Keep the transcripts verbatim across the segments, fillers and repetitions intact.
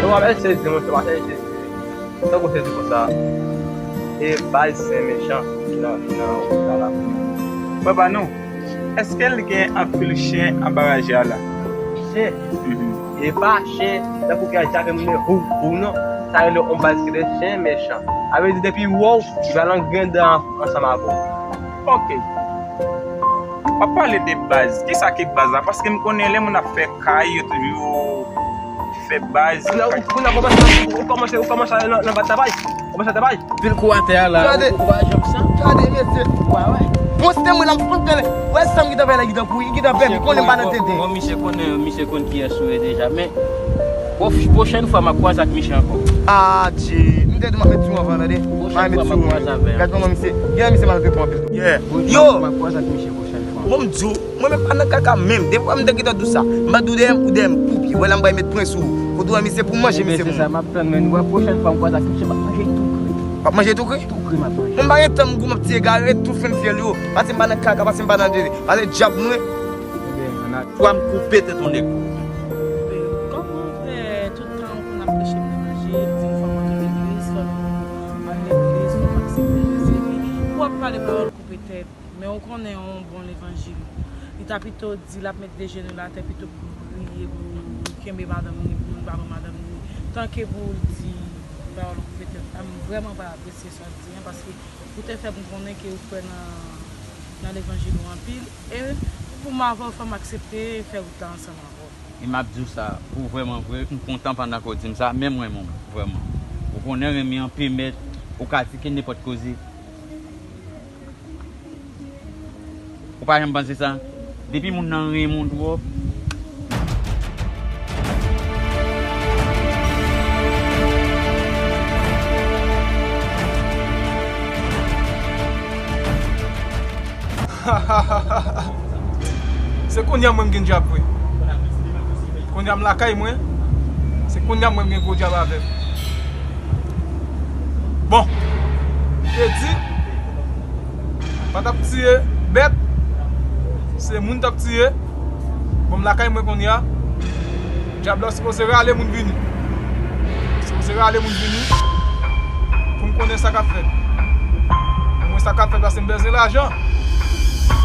Yo, w ap sezi, monchè, w ap sezi. Tankou se di konsa, e baz Sen Mechan ki nan, ki nan wout la la. Frè pa nou, èske l gen anpil chen anba raje a la? Chen? Mhm. E pa chen, tankou ki a jake moun hou, hou non. Sa rele yon baz ki rele Sen Mechan. Sa vle di depi w wè w, li pral angrendan ansanm avè w. Ok. W ap pale de baz. Kisa ki baz la? Paske m konnen lè moun ap fè kay, yo toujou fè baz. Kounye a, ou, kounye a, ou kòmanse, ou kòmanse, ou kòmanse ale nan, nan bat tabay. Kòmanse tabay. Pil kou atè a la. Gade. Ou, ou pa janm san. Gade, mesye. Wa, wè. Bon, se te mwen la, m fout pèlen. Wè, sa m gentan fè la, gentan kouri, gentan pèlen, konnen m pa nan tenten. Bon, misye konnen, misye konn kiyès ou ye deja, men pwof-, pwochèn fwa, m ap kwaze ak misye ankò. Adje. M te di w m ap met sou anvan, tande. Pwochèn fwa, m ap kwaze avè l. Gad kòman misye, gen misye mal reponn anpil. Yeah. Yo! M ap kwaze ak misye pwochèn fwa. Bon, m di w, mwen menm pa nan kaka menm. Depi w wè m te gentan di w sa, m pa di w dèyè m, ou dèyè m tou pye. Wè la m bay met pwen sou ou. Kote w wè misye pou manje, misye pou mwen. Sa m ap tann, men wè pwochèn fwa m kwaze ak misye, m ap manje tou kri. W ap manje tou kri? Tou kri m ap manje. Mwen m pa gen tan m goumen ap tiye gare, tou fè m fyèl yo. Pase m pa nan kaka, pase m pa nan djele. Pase djab mwen. Ebyen, ann al. Fwa m koupe tèt yon nèg. Kòman fè tout tan ou konn ap preche m levanjil, di m fò m antre legliz, fò m al legliz, fò m aksepte Jezi. Epi, ou ap pale pawòl koupe tèt. Men ou konnen yon bon levanjil, li ta pito di l ap met de jenou l atè pito pou l priye, pou l kenbe madanm li, pou l pa ban madanm li, tanke pou l di pawòl koupe tèt. M vrèman pa apresye sa w di an, paske ou te fè m konnen ke ou kwè nan, nan levanjil ou anpil, e pou m avè w, fò m aksepte fè wout la ansanm avè w. E m ap di w sa, pou vrèman vre, m kontan pandan ke w di m sa, men m renmen w, vrèman. Ou konnen renmen an pèmèt ou ka di ke nenpòt koze. Ou pa janm panse sa? Depi moun nan renmen w twòp. Se kounye a mwen m gen djab vre. Kounye a m lakay mwen. Se kounye a mwen m gen gwo djab avè m. Bon, m te di, pa t ap tiye bèt, se moun t ap tiye. Bon, m lakay mwen kounye a. Djab la sipoze rale moun vini. Sipoze rale moun vini pou m konnen sa k ap fèt. Pou m wè sa k ap fèt, paske m bezwen lajan.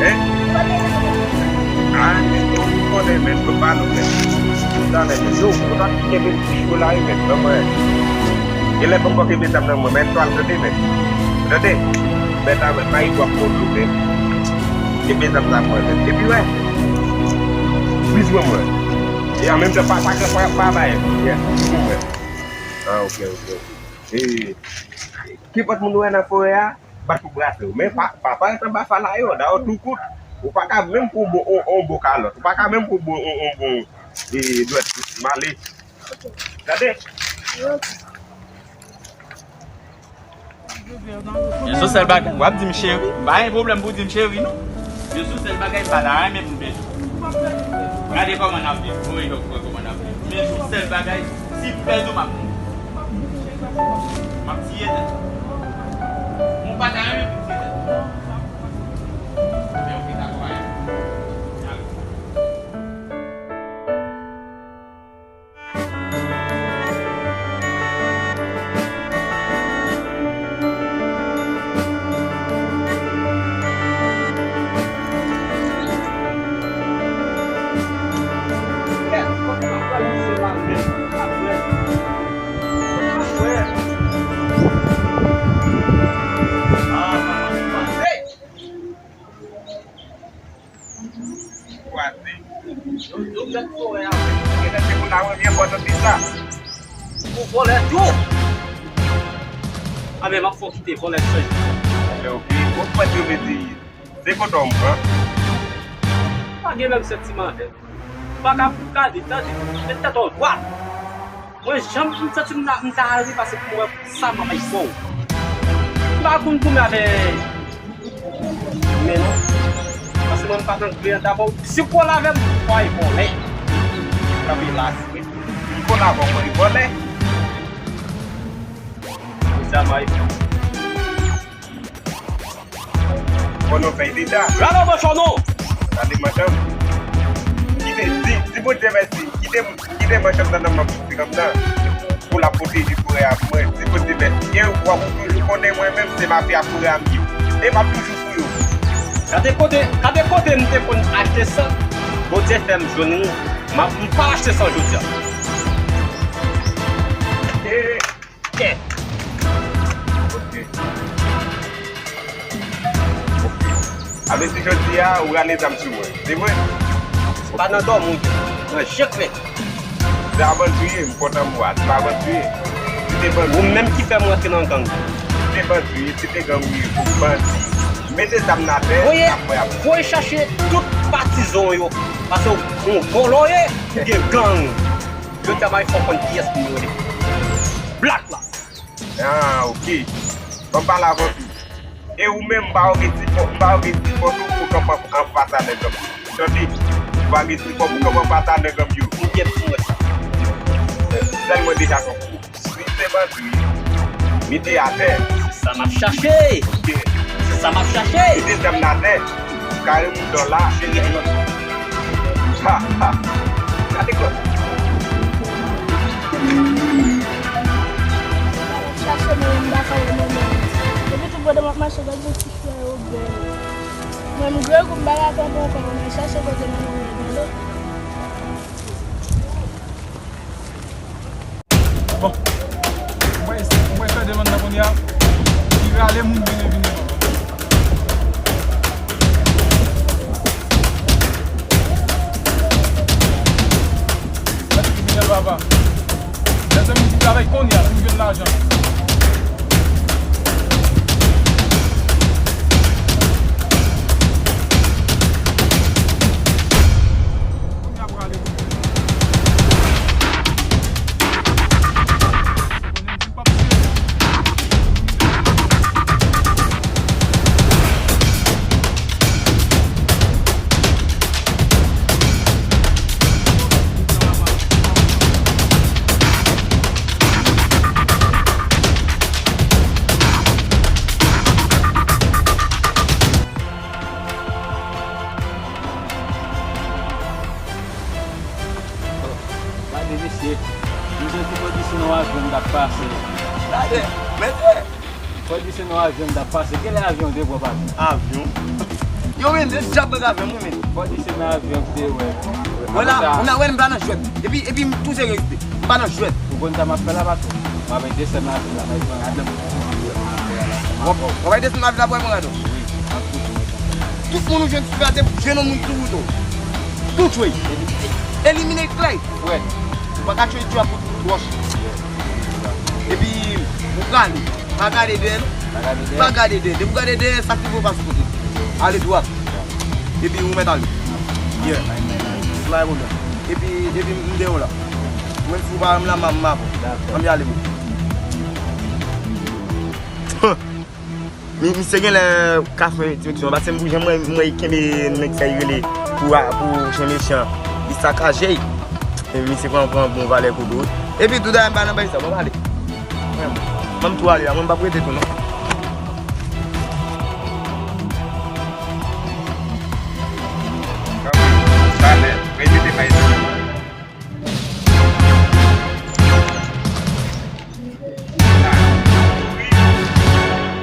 Hein? Ah, men, ou konnen, men, mwen pa nou, men. Talè, men, yo, ou ta kenbe ti cho la, wi, men, ban mwen. Genlè poko kenbe zam nan mwen, men, twal tande, men. Tande? Men, ta, men, mayi dwap pou dlo, men. Kenbe zam nan mwen, men. Epi, wè. Bizwen mwen. E an menm tan, pa, pa, pa, pa bay. Yeah. Bizwen mwen. Ah, ok, ok, ok. E, kenpòt moun ou wè nan forè a, bat pou brase w. Men pa, pa parèt anba falayon, dayè tou kout. Ou pa ka menm pou bon, on, on bon kalòt. Ou pa ka menm pou bon, on, on bon, e, dwèt male. Gade. Yon sèl bagay, w ap di m cheri. M pa gen pwoblèm pou di m cheri, non. Yon sèl bagay, m pa ta renmen pou m pèdi w. Gade kòman n ap viv. Bon, e, kòman n ap viv. Men yon sèl bagay, si m pèdi w, m ap mouri. M ap tiye tèt mwen. Mwen pa ta renmen pou m tiye tèt mwen. Men ok, dakò, pa gen. Kwate. Yo, yo mèt forè a, wi. Genlè se moun la, wi, byen pòtan pita. Ou vòlè tou. A, men m ap fè w kite vòlè san. Men ok, ou kwè yo vle di, se kote w m pran. Pa gen menm santiman avè m. Pa ka pou gade, tande, met tèt w dwat. Mwen, janm m santi m ta, m ta ale pase pou mwen, sa m ap fè w. M pa konn goumen avè men non. Pase mwen, m pa nan gri an dabò. Si w kole avè m, w ay vòlè. Kanpe la, si w kole avè m, w ay vòlè. Sa m ay fè w. Bon, nou fè deja. Rale manchò non! Rale manchò. Kite, di, di Bondye mèsi. Kite, kite manchò nan nan men pitit mwen nan. Pou l ap pwoteje forè a pou mwen. Di Bondye mèsi. E w ap toujou konnen mwen menm se mafya forè a m ye. E m ap toujou pou yo. Gade kote, gade kote m te konn achte san. Bondye fè m jwenn li. M ap, m pa achte san jodi a. E Kèt. Ok. Ok. A vle di jodi a, ou rale zam sou mwen. Se vre? Se pa nan dòmi, nan je klè. Se avantiye, m kontan m wè. Se pa avantiye. Se te bandi. Ou menm ki fè m rantre nan gang. Se te bandi, se te gang, wi. Ou bandi. Mete zam nan atè, voye, ap mwen ap voye chache tout patizan w yo. Pase w, w vòlò ye, ou gen gang. Jodi a, m a fè w konn kiyès pou m rele. Black la. Ah, ok. Ban m pale avè w tou. E ou menm, m pa wè w gen ti fò, m pa wè w gen ti fò tou pou kanpe anfas a nèg an. Tande, m pa gen ti fò pou kanpe anfas a nèg an yo. Ou gen pou mwen. Sèl mwen deja konprann. Si se bandi, mete atè. Se sa m ap chache. Se sa m ap chache. Mete zam nan atè. Kare moun dòla. Ha, ha. Gade kò. Chache mwen, m pa fè mwen menm. Depi tout pandan m ap mache, gade yon ti frè yo bèl. Mwen, m grangou, m pa ka kanpe ankò, mwen chache kote mwen manje, tande. Bon. Ou wè, ou wè fè demann nan kounye a. Li rale moun vini, vini. Mèt kriminèl papa. Mezanmi, ti travay kounye a, pou m jwenn lajan. Kounye a prale. Gade mesye, m santi bandi se nan yon avyon m t ap pase. Gade, mesye! Fò di se nan avyon m t ap pase. Genlè avyon te pran pase. Avyon? Yo, men, se djab mwen ka fè, mwen, men. Fò di se nan avyon m te wè. Wè la, apre sa, kounye a, wè, m pa nan jwèt. Epi, epi, m tou serye, m pa nan jwèt. Ou konn sa m ap fè la, patwon? M ap desann nan avyon la, m ap pran ladan. W ap, w ap desann nan avyon la pou w al pran ladan? Wi, m ap tou tou. Tout moun ou jwenn sou atè, jwenn yon moun sou wout ou. Tou tchwe. Elimine klè. Wè. Ou pa ka tchwe djab pou tout wòch. Epi, ou prale. Pa gade dèyè, non. Pa gade dèyè. Pa gade dèyè. Depi w gade dèyè, sa ki vo pa sou kote. Ale dwat. Epi ou mèt ale. Yeah. Bay pwoblèm. Epi, epi m deyò la. Mwen si w pa wè m la, m a, m a bon. Dakò. Ann ale, bro. Mi-, misye genlè ka fè direksyon, paske m jan mwen, mwen kenbe nèg sa y rele pou a, pou chen mechan, li sakaje. E misye pran, pran bon valè kodo. Epi tou dayè m pa nan bay sa, mwen pale. Ban m tou ale la, mwen m p ap rete tou non. Valè, mwen rete bay sa.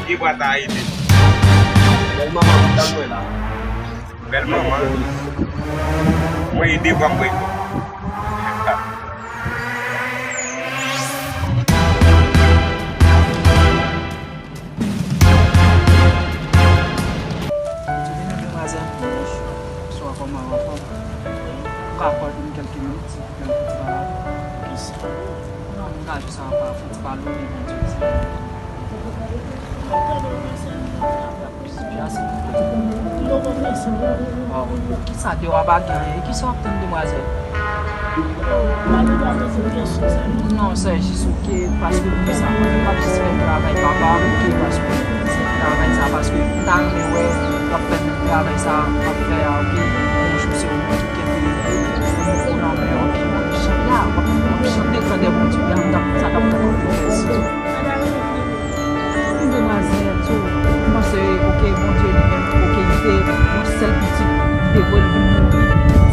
Ki bwa ta ede? Bèl manman, kontan mwen la. Bèl manman. Mwen ede bwa mwen. Demwazèl, bonswa, kòman w anfòm? Ou ka akòde m kèlke minit, silvouplè, yon ti bagay? Kisa? Non, m ta jis ap fè yon ti pale, ou di Bondye di. Plis byen, silvouplè. Waw, kisa te w ap gen? Kisa w ap tann, demwazèl? Non, sè, jis oke, paske pou sa, mwen menm m ap jis fè travay papa, oke, paske se travay sa, paske m ta renmen wè w ap fè menm travay sa w ap fè a, oke, yon jou se ou menm ki kenbe mikwofon nan men w, oke, w ap chante a, w ap, w ap chante grandè Bondye a, m t ap, sa t ap fè m anpil plezi. Demwazèl, so, m panse, oke, Bondye li menm, oke, li te yon sèl pitit, li te voye l vin mouri.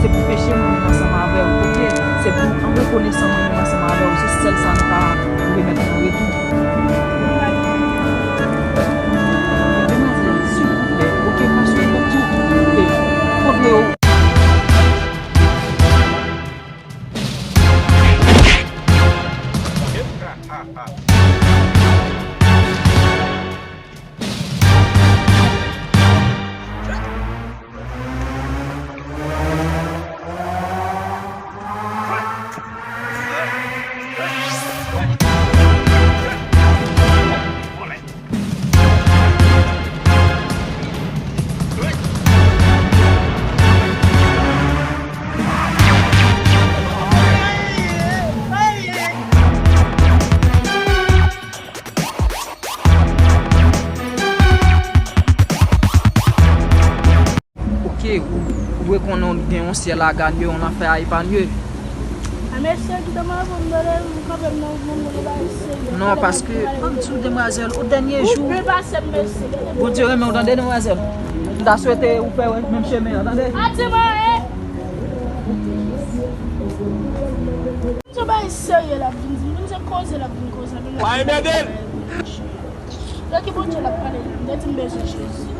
Se pou peche mwen menm ansanm avè w, oke? Se pou an rekonesan mwen menm ansanm avè w, se sèl sa nou ka remèt an retou. Demwazèl, silvouplè, oke, paske nou tou, e, kote w. Syèl a gade yon lanfè a epanye. A mesye ki te mwen pou m done m kanpe m nan moun mwen ba serye. Non, paske, ban m di w, demwazèl, o dènye jou. Ou byen pase m, mesye. Bondye renmen w, tande, demwazèl. M ta swete ou fè menm chemen an, tande. Ati mwen, e. Se yon bagay serye l ap vin di m, se koze l ap vin koze. Pa enmède l. De ki Bondye l ap pale la? M te di m bezwen Jezi.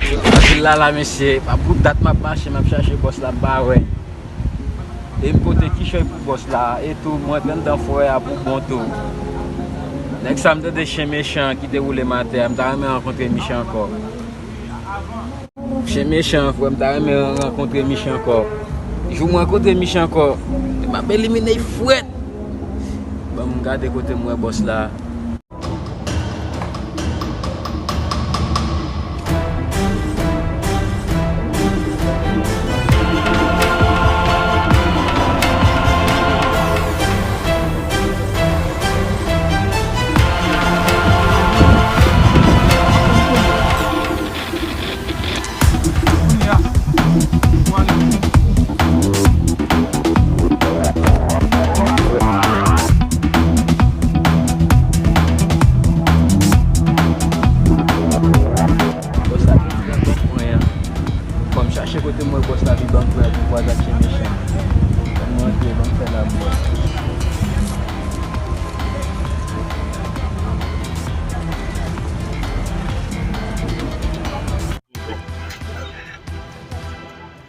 Nan vil la la, mesye, pa pou dat m ap mache, m ap chache bòs la, m pa wè. E m pote kichòy pou bòs la, e tou, m rantre anndan fwè a pou bon tou. Nèg sa, m tande chen mechan ki te woule m atè a, m ta renmen rankontre Miche ankò. Chen mechan, frè, m ta renmen rankontre Miche ankò. Jou m rankontre Miche ankò, m ap elimine l frèt. Ban m gade kote m wè bòs la. Bòs la vin pran bank mwen an. Fò m chache kote m wè bòs la vin bank mwen an pou vwazan chen mechan. Fò m rantre, ban m fè la bòs.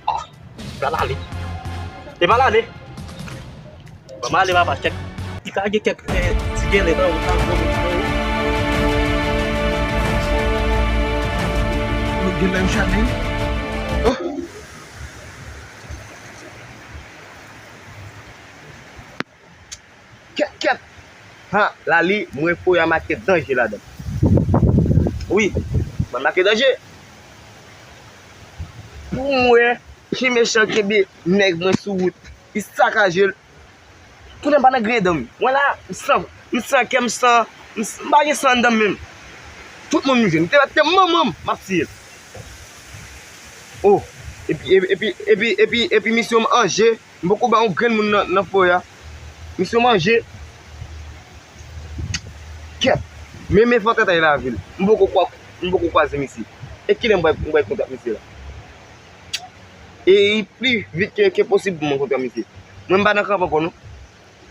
Ah, pral ale. E pral ale. Ban m ale papa, kèk. Li ka gen kèk, eh, ti gele nan wout la, gwo wout la. Wout gele nan chale. Oh. Kèt, kèt. Ha, Lali, mwen foye a make danje ladan. Wi, mwen make danje. Pou mwen, chen mechan kenbe nèg mwen sou wout. Li sakaje l. Kounye a m pa nan griyen dan m. Mwen la, m san, m san kè, m san, m s-, m pa gen san anndan m menm. Tout moun m jwenn. Te, te manman m, m ap tiye l. Oh, epi, epi, epi, epi, epi, epi misye m anje. M poko ba yon grenn moun nan, nan foye a. Misye manje. Kèt. Men, men fò tèt ay lavil. M poko kwa, m poko kwaze misye. E kilè m bay, m bay kontak misye la? E pli vit ke, ke posib pou mwen kontre misye. Mwen m pa nan kanpe ankò non.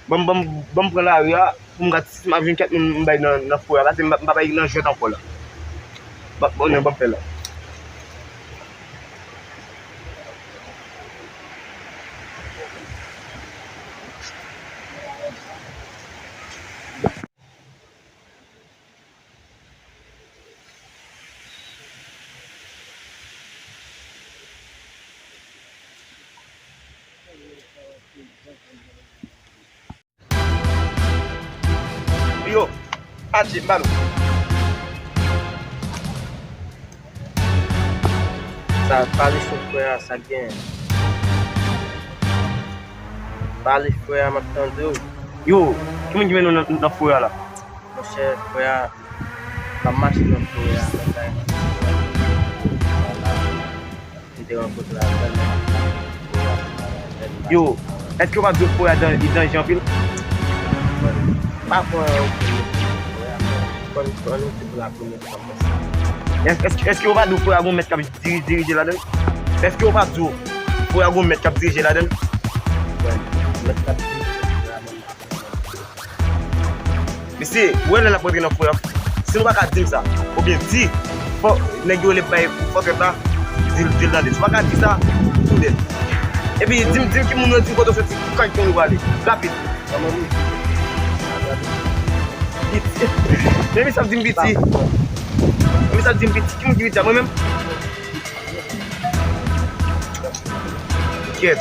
Ban m, ban m, ban m pran lari a, pou m gad si m ap jwenn kèk moun m bay nan, nan foye a. Pase m pa, m pa bay nan jwèt ankò la. Ban, ban, non, ban m fè la. Yo, adje, m ba nou. Sa, pale sou frè a, sa k genyen? Pale frè a, m ap tande w. Yo, ki moun ki mennen w nan, nan foye a la? Monchè, frè a, m ap mache nan foye a, nan kay. M te rankontre avè l nan mache. Yo, èske w pa di w foye a dan-, li danje anpil? Pa kwè ou konn foye a, konn, konn ou te pou la premye fwa. Èske, èske, èske w pa di w foye a gon mèt k ap diri-, dirije ladan l? Èske w pa di w foye a gon mèt k ap dirije ladan l? Bon, mèt k ap dirije foye a, mwen, m pa konn. Mesye, ou wè lè n ap rantre nan foye a, si nou pa ka di m sa, oubyen di, fò nèg yo lè bay fòtrèt la, di l, di l tande. Si w pa ka di sa, ou dèd. Epi, di m, di m ki moun yo, di m kote w soti, ki kay kote w prale. Rapid. Men misye ap di m piti. Men misye ap di m piti. Ki moun ki piti a? Mwen menm? Kèt.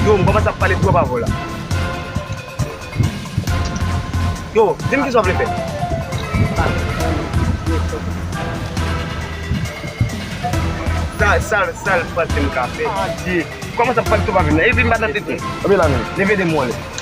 Yo, m kòmanse ap pale twòp avè w la. Yo, di m kisa w vle fè. Sa, sa, sa l panse m ka fè. Adye. Kòman sa pral tou pa vin nan? Epi m pa nan tete. Anbe la menm. Leve de mwen lè.